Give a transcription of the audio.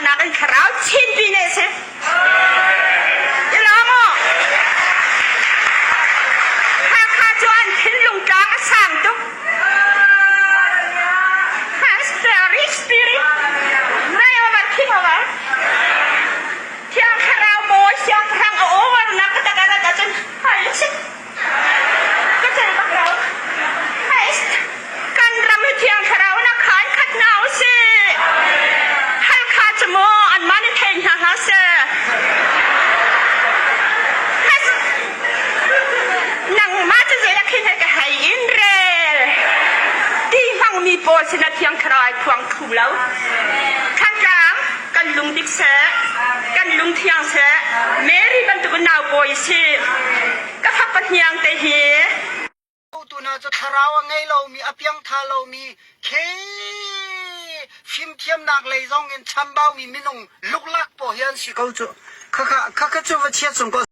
nakin thlarau chinpi ne si. I maw? Hakha cu an thinlung tlang a sang tuk. Very spirit. Nai over king over. Thiang thlarau mawi siangpahrang a over nak ka tak arat ahcun hai si. Ka cel bak lo. Hai kan ram hi thiang thlarau na khan khat na u si. Halkha cu maw anmah nih thei hna hlah seh. Nangmah cu zei khin he ka hei in rel. Ti hmangmi pawl sinah thiang thlarau ai phuang thlu lo. Thantlang kan lung dik seh, kan lung thiang seh. Mary bantuk nau pawi si. Ka fapa hniang te hi Tu hna cu thlarau a ngei lomi, a piangtha lomi, khi fimthiamnak lei zong in chambaumi minung luklak pawl hi an si ko cu. Khakha, khakha cu va chia chung ko.